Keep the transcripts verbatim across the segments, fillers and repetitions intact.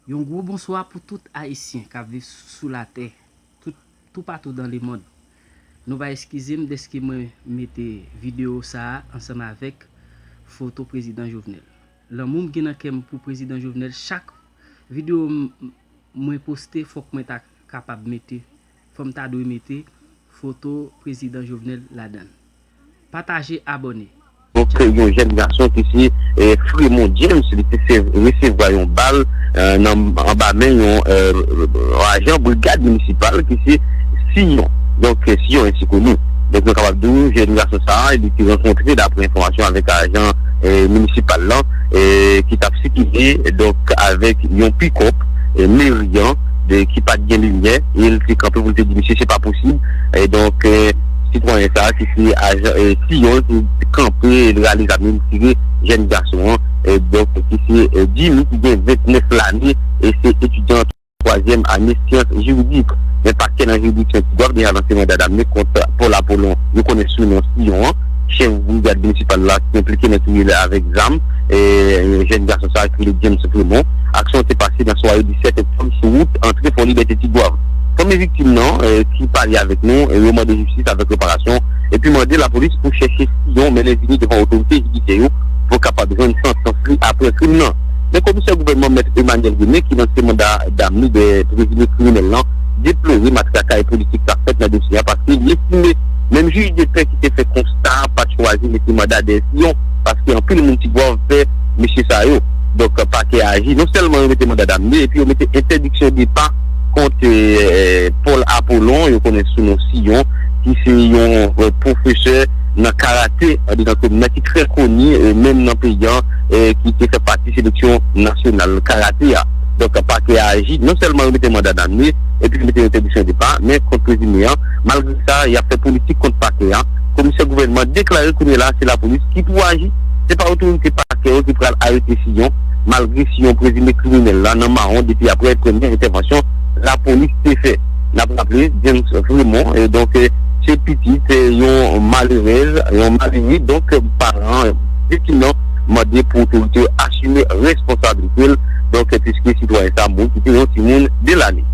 Yon gwo bonswa pou tout Ayisyen k ap viv sou latè, tout, toupatou dan lemonn. Nou va eskize m dèske mwen mete videyo sa a ansanm avèk foto Prezidan Jovenel. Lanmou m gen nan kè m pou Prezidan Jovenel, chak videyo m, mwen poste, fòk mwen ta kapab mete, fò m ta dwe mete foto Prezidan Jovenel ladan l. Pataje, abòne. Donk, yon jèn gason ki se eh, Fremont James, li te se- resevwa yon bal eh, nan anba men yon eh, ajan brigad minisipal ki se Siyon. Donk, eh, Siyon ensi koni. Donk, nou kapab di w, jèn gason sa a, li te rankontre, daprè enfòmasyon avèk ajan eh, minisipal lan, eh, ki t ap sikile, donk, avèk yon pikòp eh, meri an, de, ki pa t gen limyè, e l te kanpe pou l te di misye se pa posib. E donk, eh, sitwayen sa a, ki se ajan eh, Siyon, te kanpe, e l rale zam li, l tire jèn gason an, eh, donk, ki se eh, Jimmy, ki gen vennèf lane, e se etidyan twazyèm ane syans jiridik. Men pakè nan jiridiksyon Tigwav deja lanse manda damne kont Paul Apollon, yo konnen sou non Siyon an, chèf brigad minisipal la, ki enplike nan touye l avèk zam eh, jèn gason sa a ki rele James Fremont. Aksyon an te pase nan sware disèt oktòb sou wout antre Fò Libète Tigwav. Fanmi viktim nan, eh, ki pale avèk nou, eh, yo mande jistis avèk reparasyon, epi mande lapolis pou chèche Siyon mennen vini devan otorite jidisyè yo pou kapab jwenn santans li apre krim nan. Men komisè gouvènman Mèt Emmanuel René, ki lanse manda damne dèyè prezime kriminèl lan, deplore matrakay politik k ap fèt nan dosye a, paske li estime menm jij de pè ki te fè konsta a pa t chwazi mete manda dèyè Siyon, paske anpil moun Tigwav pè mesye sa yo. Donk, pakè a aji. Non sèlman yo mete manda damne, epi yo mete entèdiksyon depa kont eh, Paul Apollon, yo konnen sou non Siyon, ki se yon eh, pwofesè nan karate andedan komin nan, ki trè koni, eh, menm nan peyi an, eh, ki te fè pati seleksyon nasyonal karate a. Donk, pakè a aji, non sèlman yo mete manda damne, epi yo mete entèdiksyon depa, men kont prezime an, malgre sa, y ap fè politik kont pakè a. Komisè gouvènman deklare kounye la se lapolis ki pou aji, se pa otorite pakè yo ki pral arete Siyon, malgre Siyon prezime kriminèl la nan mawon depi aprè premyè entèvansyon lapolis te fè. N ap raple, James Fremont, eh, donk, eh, se pitit eh, yon malerèz, yon malere, donk, eh, paran viktim nan mande pou otorite yo asime responsablite l, donk, eh, piske sitwayen sa a mouri ki te yon timoun de lane.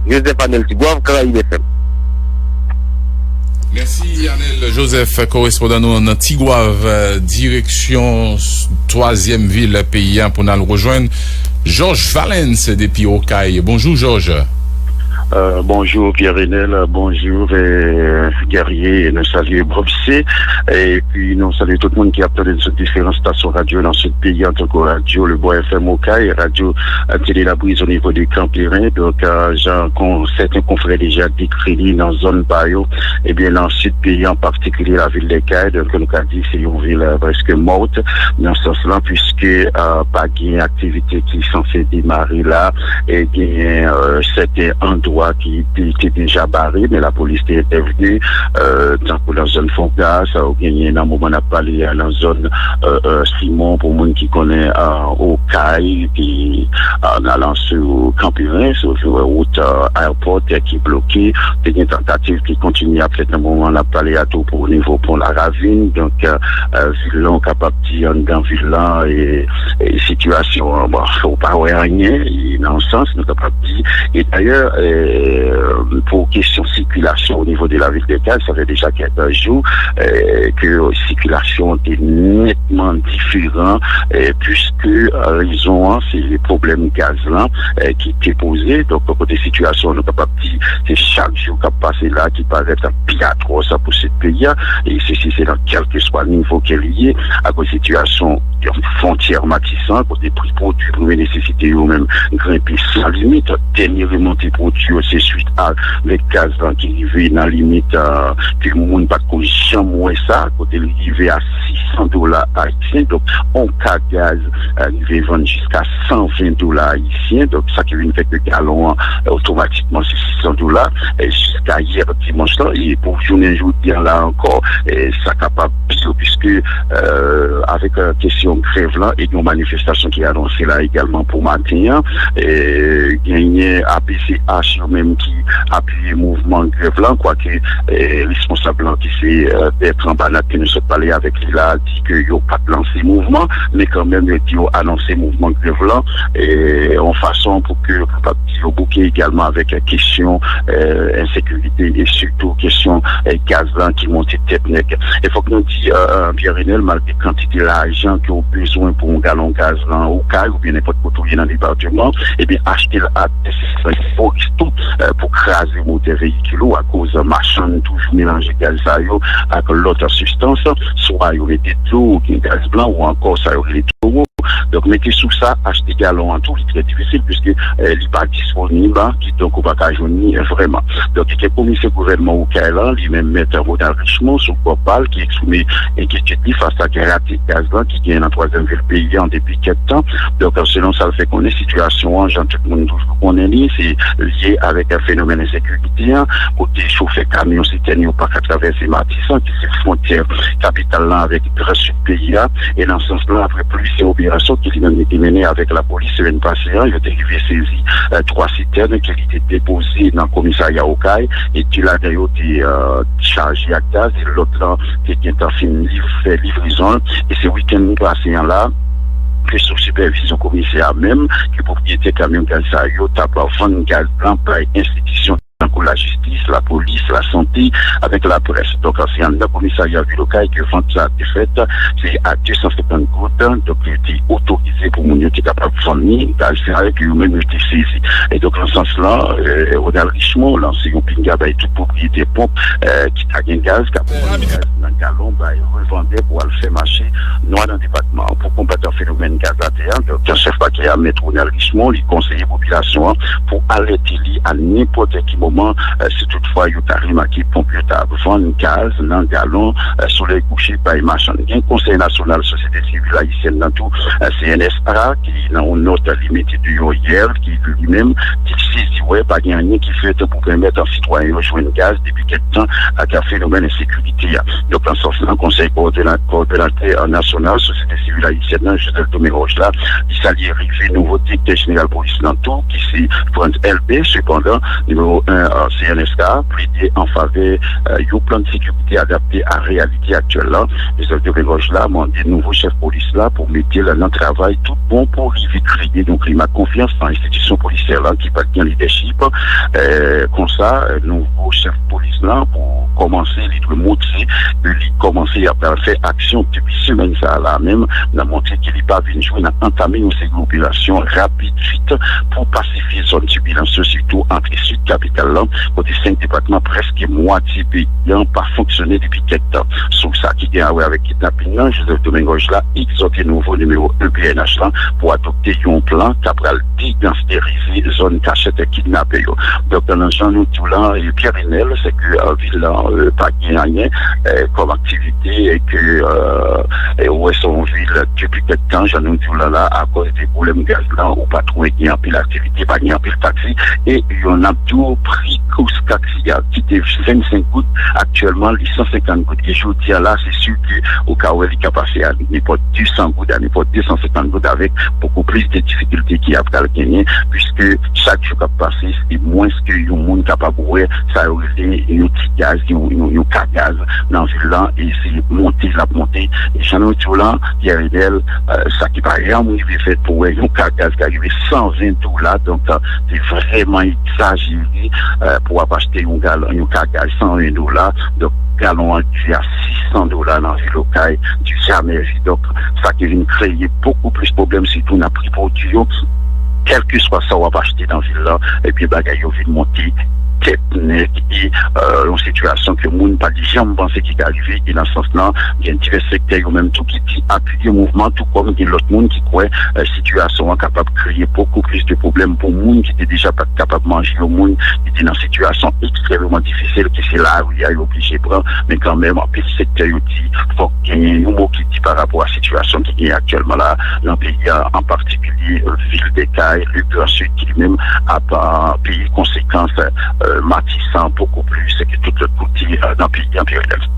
Joseph Anel Tigwav, Karayib F M. Mèsi, Anel Joseph, korespondan nou nan Tigwav, eh, direksyon twazyèm vil peyi a pou n al rejwenn Georges Valens depi Okay. Bonjou, Georges. Euh, bonjou Pierre Renel, bonjou euh, Guerrier, nou salye Bob C. Epi nou salye tout moun ki ap tande sou diferan stasyon radyo nan sud peyi an, tankou radyo Le Bois F M Okay, radyo euh, Télé La Brise o nivo de Kanperen. Donk euh, jan kon sèten konfrè deja dekri li nan zòn pa yo, ebyen nan sud peyi an, patikilye lavil de Kay, donk nou ka di se yon vil euh, prèske mòt nan sans lan, puiske euh, pa gen aktivite ki sanse demare la, e genyen euh, sèten andwa ki te, te deja bare, men lapolis te entèvni, euh, tankou nan zòn Fongas, ou genyen nan moman n ap pale a nan zòn euh, euh, Simon, pou moun ki konnen euh, Okay, epi euh, nan lansou Kanperen, sou wout euh, Airport euh, ki bloke, te gen tantativ ki kontinye ap fèt nan moman n ap pale a tou pou nivo pon Laravin, donk euh, euh, vil lan, ou kapab di anndan vil lan, e, e sitiyasyon an, bon, ou pa wè anyen, e nan yon sans, nou kapab di, e dayè, e, pou kesyon sikilasyon o nivo de lavil de Kay, sa fè deja kèk jou, e, ke sikilasyon an te nètman diferan, e, puiske, e, rezon an, se pwoblèm gaz lan, e, ki te poze, donk, kote sitiyasyon, nou kapab di, se chak jou k ap pase la, ki parèt pi atwòs pou sud peyi a, e sesi se nan kèlkeswa nivo ke li ye, akoz sitiyasyon fwontyè Matisan, kote pri pwodui premye nesesite yo menm grenpe san limit. Dènye remonte pwodui yo se swit avèk gaz lan ki rive nan limit euh, ke moun pa t ko janm wè sa, kote li rive a sis san dola ayisyen. Donk, on ka gaz euh, rive vann jiska san ven dola ayisyen. Donk, sa ki vin fè ke galon an euh, otomatikman se san dola, eh, jiska yè dimanch lan, e pou jounen jodi a la ankò, eh, sa kapab pi wo, piske, eh, avèk, eh, kesyon grèv lan e yon manifestasyon ki anonse la egalman pou maten an, eh, genyen A P C H yo menm ki apiye mouvman grèv lan, kwake, eh, responsab lan ki se, eh, Bertrand Banat ke nou sot pale avèk li la, di ke yo pa t lanse mouvman, men kanmenm yo di yo anonse mouvman grèv lan, eh, yon fason pou ke yo kapab di yo bouke egalman avèk kesyon, eh, ensekirite e sitou kesyon, eh, gaz lan ki monte tèt nèg. E fòk nou di, eh, eh, Pierre Renel, malgre kantite lajan ke w bezwen pou yon galon gaz lan Okay oubyen nenpòt kote w ye nan depatman, ebyen, achte l a de san tou, eh, pou kraze motè veyikil ou, akoz machann toujou melanje gaz sa yo ak lòt sibstans, swa yo mete dlo oubyen gaz blan ou ankò sa yo rele toro. Donk, mete sou sa, achte galon an tou, li trè difisil, piske, eh, li pa disponib, kidonk ou pa ka jwenn li vrèman. Donk, gen komisè gouvènman Okay lan, li menm, Mèt Ronald Richemond, sou kòb pa l, ki eksprime enkyetid li fas ak rate gaz lan ki genyen nan twazyèm vil peyi an depi kèk tan. Donk, selon sa l fè konnen, sitiyasyon an, jan tout moun toujou konnen li, se lye avèk fenomèn ensekirite an, kote chofè kamyon sitèn yo pa ka travèse Matisan, ki se fwontyè kapital lan avèk gran sid peyi a. E nan sans lan, apre plizyè operasyon ke li menm li te mennen avèk lapolis semèn pase an, yo te rive sezi, eh, twa sitèn ke li te depoze nan komisarya Okay, e de ladan yo te, eh, chaje ak gaz, e lòt lan te gentan fin liv-, fè livrezon l. E se wikenn pase an la, ke sou sipèvizyon komisè a menm, ke pwopriyetè kamyon gaz sa yo t ap vann gaz lan bay enstitisyon tankou lajistis, lapolis, lasante, avèk laprès. Donk, se anndan komisarya vil Okay ke vant sa te fèt, se a de san senkant goud, donk, yo te otorize pou moun yo te kapab vann li, gaz sa yo ke yo menm yo te sezi. E donk, nan sans lan, eh, Ronald Richemond lanse yon pinga bay tout pwopriyetè ponp, eh, ki ta gen gaz, k ap vann gaz nan galon, bay revandè pou al fè mache nwa nan depatman an. Pou konbat fenomèn gaz atè an, donk, chèf pakè a, Mèt Ronald Richemond, li konseye popilasyon an pou alète li a nenpòt ki moman, eh, si toutfwa yo ta remake ponp yo ta vann gaz nan galon, eh, solèy kouche bay machann. Gen Konsèy Nasyonal Sosyete Sivil Ayisyèn nan tou, eh, C N S A, ki nan yon nòt li mete deyò yè, ki li menm, ki sezi wè pa gen anyen ki fèt pou pèmèt sitwayen yo jwenn gaz depi kèk tan ak fenomèn ensekirite a. Donk, nan sans lan, Konsèy Kowòdona-, Kowòdonatè Nasyonal Sosyete Sivil Ayisyèn nan, Joseph Domingue Roche la, li salye rive nouvo direktè jeneral polis lan tou, ki se Frantz Elbé. Sepandan, nimewo en, eh, C N S A, plede an favè, eh, yon plan de sekirite adapte a reyalite aktyèl la. Joseph Domingue Roche la mande nouvo chèf polis la pou mete l nan travay tout bon pou rive kreye yon klima konfyans nan enstitisyon polisyè la ki pa t gen lidèchip. Eh, konsa, eh, nouvo chèf polis la pou kòmanse, li dwe montre ke li kòmanse ap pral fè aksyon depi semèn sa a la menm, nan montre ke li pa vin jwe nan antame yon seri operasyon rapid vit pou pasifye zòn tibilans yo, sitou antre sid kapital la, kote senk depatman, prèske mwatye peyi an, pa fonksyone depi kèk tan. Sou sa ki gen a wè avèk kidnaping nan, Joseph Domingue Roche la egzòte nouvo nimewo en P N H lan pou adopte yon plan k ap pral deganstèrize zòn kachèt kidnapè yo. Donk, nan jan nou di w la, e, Pierre Renel, se ke, eh, vil lan, eh, pa gen anyen, eh, kòm aktivite, e ke, eh, e, ou wè se yon vil depi kèk tan, jan nou di w la, la, akòz de pwoblèm gaz lan, ou pa twò gen anpil aktivite, pa gen anpil taksi, e yo n ap di w pri kous taksi a, ki te vennsenk goud, aktyèlman, li san senkant goud. E jodi a la, se si ke ou ka wè li ka pase a nenpòt de san goud, a nenpòt de san senkant goud, avèk bokou plis de difikilte ki ap pral genyen, piske chak jou k ap pase, se mwens ke yon moun kapab wè sa yo rele yon ti gaz, yon, yon, yon ka gaz nan vil lan, e se monte l ap monte. E jan nou di w lan, Pierre Renel, eh, sa ki pa janm rive fèt pou wè yon ka gaz ka rive san ven dola, donk, eh, se vrèman egzajere, eh, pou w ap achte yon galon, yon ka gaz san ven dola, donk, galon an rive a sis san dola nan vil Okay, du jamais vu. Donk, sa ki vin kreye bokou plis pwoblèm, sitou nan pri pwodui yo, kèlkeswa sa w ap achte nan vil lan, ebyen, bagay yo vin monte tèt nèg, e, eh, yon sitiyasyon ke moun pa t janm panse ki ka rive, e nan sans lan, gen divès sektè yo menm tou ki di apiye mouvman, tou kòm gen lòt moun ki kwè, eh, sitiyasyon an kapab kreye bokou plis de pwoblèm pou moun ki te deja pa t kapab manje yo, moun ki te nan sitiyasyon ekstrèmeman difisil, ki se lari a yo oblije pran, men kanmenm, anpil sektè yo di fòk genyen yon mo ki di pa rapò a sitiyasyon ki genyen aktyèlman la nan peyi a, an patikilye, eh, vil dè Kay, le Gran Sid, ki li menm ap, eh, peye konsekans, eh, Matisan, poko plis ke tout lòt kote nan peyi an pi red.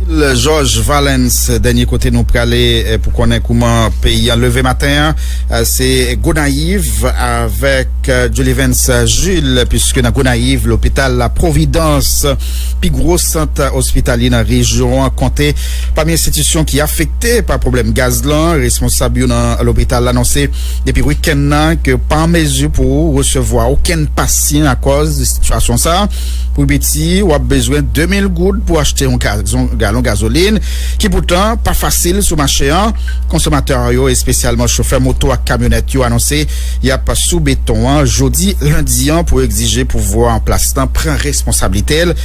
Jòj Valens, dènye kote nou prale pou konnen kouman peyi an leve maten an, se Gonayiv avèk Jolivens Jules, piske nan Gonayiv, lopital La Providence, pi gwo sant ospitalye nan rejyon an, konte pami enstitisyon ki afekte pa pwoblèm gaz lan. Responsab yo nan lopital la anonse depi wikenn nan ke yo pa an mezi pou resevwa okenn pasyan akòz de sitiyasyon sa a. Pou piti, w ap bezwen de mil goud pou achte yon gaz, yon galon gazolin, ki poutan pa fasil sou mache an. Konsomatè yo, espesyalman chofè moto ak kamyonèt yo, anonse y ap sou beton an jodi lendi an pou egzije pouvwa an plas lan pran responsablite l.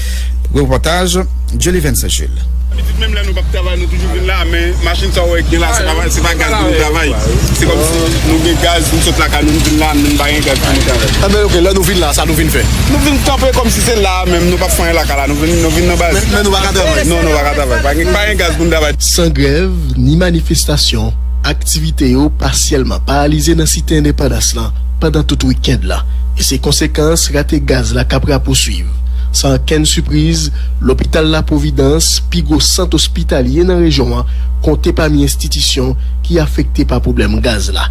Repòtaj, Jolivens Jules. Pitit, menm lè nou p ap travay, nou toujou vin la, men machin sa w wè k gen la, se pa, se pa gaz pou nou travay. Se kòmsi nou gen gaz, nou sot lakay nou, nou vin la, nou pa gen gaz pou nou travay. Anben, oke, lè nou vin la, sa nou vin fè? Nou vin kanpe kòmsi se la menm, nou p ap fè anyen lakay la, nou vin, nou vin nan baz. Men, men nou pa ka travay? Non, nou pa ka travay. Pa gen, pa gen gaz pou nou travay. San grèv, ni manifestasyon, aktivite yo pasyèlman paralize nan Site Endepandans lan pandan tout wikenn lan. E se konsekans rate gaz la k ap rapouswiv. San okenn sipriz, lopital La Providence, pi gwo sant ospitalye nan rejyon an, konte pami enstitisyon ki afekte pa pwoblèm gaz la.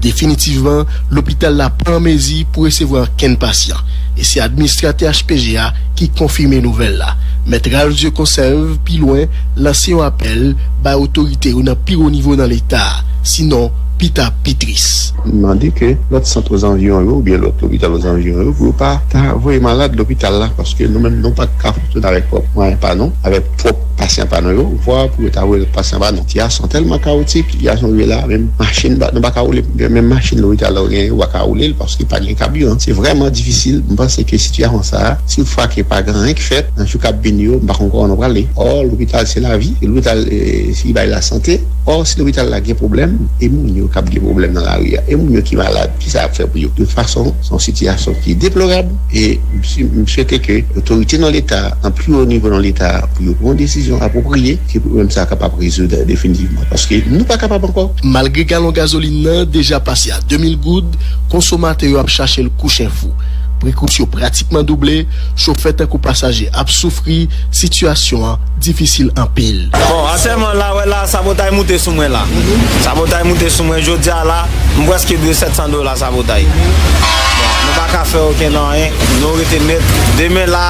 Definitivman, lopital la pa an mezi pou resevwa okenn pasyan. E se administratè H P G a ki konfime nouvèl la. Mèt Ralph Dieuconserve, pi lwen, lanse yon apèl bay otorite yo nan pi wo nivo nan Leta a, sinon, pita pi tris. M mande ke lòt sant ozanviwon yo oubyen lòt lopital ozanviwon yo pou yo pa ta voye malad lopital la, paske nou menm nou pa ka fonksyone avèk pwòp mwayen pa nou, avèk pwòp pasyan pa nou yo, vwa pou yo ta voye lòt pasyan ba nou. Sitiyasyon tèlman kawotik, sitiyasyon rive la, menm machin, nou pa ka woule, menm machin lopital la ou genyen, ou pa ka woule l paske pa gen kabiran. Se vrèman difisil. M panse ke sitiyasyon sa a, si toutfwa ke pa gen anyen k fèt, nan jou k ap vini yo, m pa konn kòman nou prale. Ò, lopital se lavi, lopital, eh, se li bay lasante. Ò, si lopital la gen pwoblèm, e moun yo k ap gen pwoblèm nan lari a, e moun yo ki malad, kisa y ap fè pou yo? De tout fason, se yon sitiyasyon ki deplorab, e m si, m swete ke otorite nan Leta, nan pi wo nivo nan Leta, pou yo pran yon desizyon apwopriye, ke pwoblèm sa a kapab rezoud definitivman. Paske nou pa kapab ankò. Malgre galon gazolin nan deja pase a de mil goud, konsomatè yo ap chache l kou chen fou. Pri kous yo pratikman double, chofè tankou pasaje ap soufri, sitiyasyon an difisil anpil. Bon, aktyèlman la, wè la, sabotay moute sou mwen la. Sabotay moute sou mwen jodi a la, m prèske dwe sèt san dola sabotay. Bon, nou pa ka fè okenn anyen, nou rete nèt. Demen la,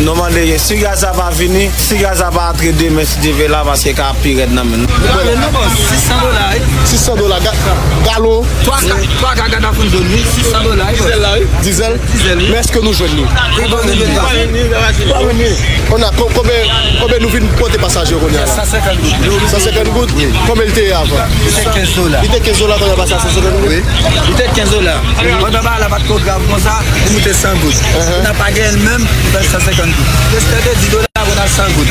nou mande si gaz la pa vini, si gaz la pa antre demen, si Dye vle la, paske ka ap pi rèd nan men nou. Sis san dola, wi. Sis san dola, ga-, galon. Twa ka, twa ka gadafoun jòn, wi, sis san dola, wi. Dizèl la, wi. Dizèl? Dizèl, wi. Men èske nou jwenn li? Li pa vin li. Li pa vin li. Konn a, ko-, konbyen, konbyen nou vin pote pasaje yo kounye a la? San senkant goud. San senkant goud? Wi. Konbyen li te ye avan? Li te kenz dola. Li te kenz dola, kounye a pase a san senkant goud? Wi. Li te kenz dola. Pandan bagay la pa t ko grav konsa, li moute san goud. Kounye a pa genyen l menm, li fè san senkant goud. Deske de dis dola, kounye a san goud.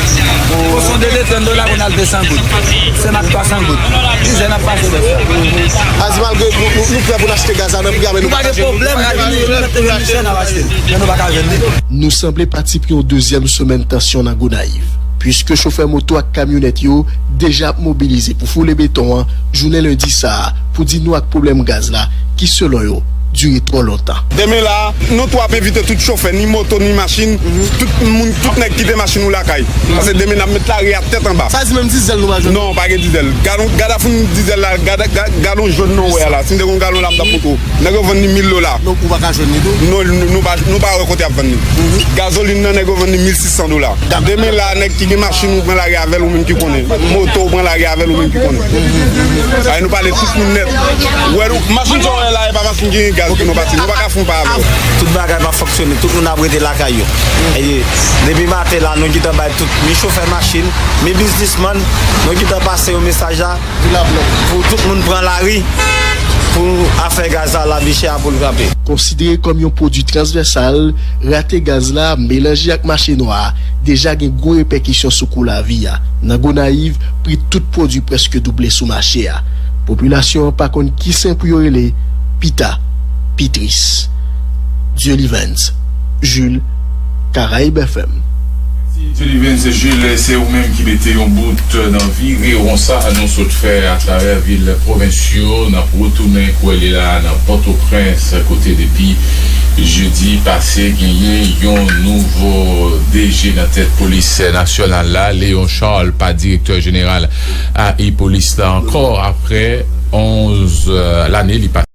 Poson de de trant dola, kounye a l de san goud. Se mak twa san goud. Dizèl n ap pase bèf la. Azi, malgre nou, nou, nou prè pou n achte gaz la nan pri a, men nou pa ka jwenn li. Nou pa gen pwoblèm, nou pa gen pwoblèm, n ap achte l, men nou pa ka jwenn li. Nou sanble pati pou yon dezyèm semèn tansyon nan Gonayiv, piske chofè moto ak kamyonèt yo deja ap mobilize pou foule beton an jounen lendi sa a pou di non ak pwoblèm gaz la ki, selon yo, dire twò lontan. Demen la, nou tou ap envite tout chofè, ni moto, ni machin, tout moun, tout nèg kite machin ou lakay. Paske demen n ap met lari a tèt anba. Sa di menm dizèl nou pa jwenn? Non, pa gen dizèl. Galon, gadafoun dizèl la, gada-, ga-, galon jòn non wè a la. Si m te gon galon la, m t ap montre w. Nèg yo vann li mil dola. Non, ou pa ka jwenn li tou? Non, nou, nou pa, nou pa wè kote y ap vann li. Gazolin nan, nèg yo vann li mil sis san dola. Demen la, nèg ki gen machin, ou pran lari avè l, ou menm ki konnen. Moto, ou pran lari avè l, ou menm ki konnen. Ay, nou pale tout moun nèt. Wè, nou, machin sa w wè la, e pa machin ki gen gaz pou nou pati. Nou pa ka fè yon pa avè l. Tout bagay pa fonksyone, tout moun ap rete lakay yo. E depi maten la, nou gentan bay tout, mi chofè machin, mi biznismann, nou gentan pase yo mesaj la. Pou tout moun pran lari, pou afè gaz la, lavi chè a pou l kanpe. Konsidere kòm yon pwodui transvèsal, rate gaz la, melanje ak mache nwa a, deja gen gwo repèkisyon sou kou lavi a. Nan Gonayiv, pri tout pwodui prèske double sou mache a. Popilasyon an pa konn ki sen pou yo rele, pita, pi tris. Dieulyvens Jules, Caraïbes F M. Dieulyvens Jules, se ou menm ki mete yon bout nan vire won sa a nou sot fè atravè vil pwovens yo. N ap retounen kwè li la nan Pòtoprens, kote depi Jedi pase, genyen yon nouvo D G nan tèt polis nasyonal la, Léon Charles pa direktè jeneral A I polis la ankò, apre onz lane li pase.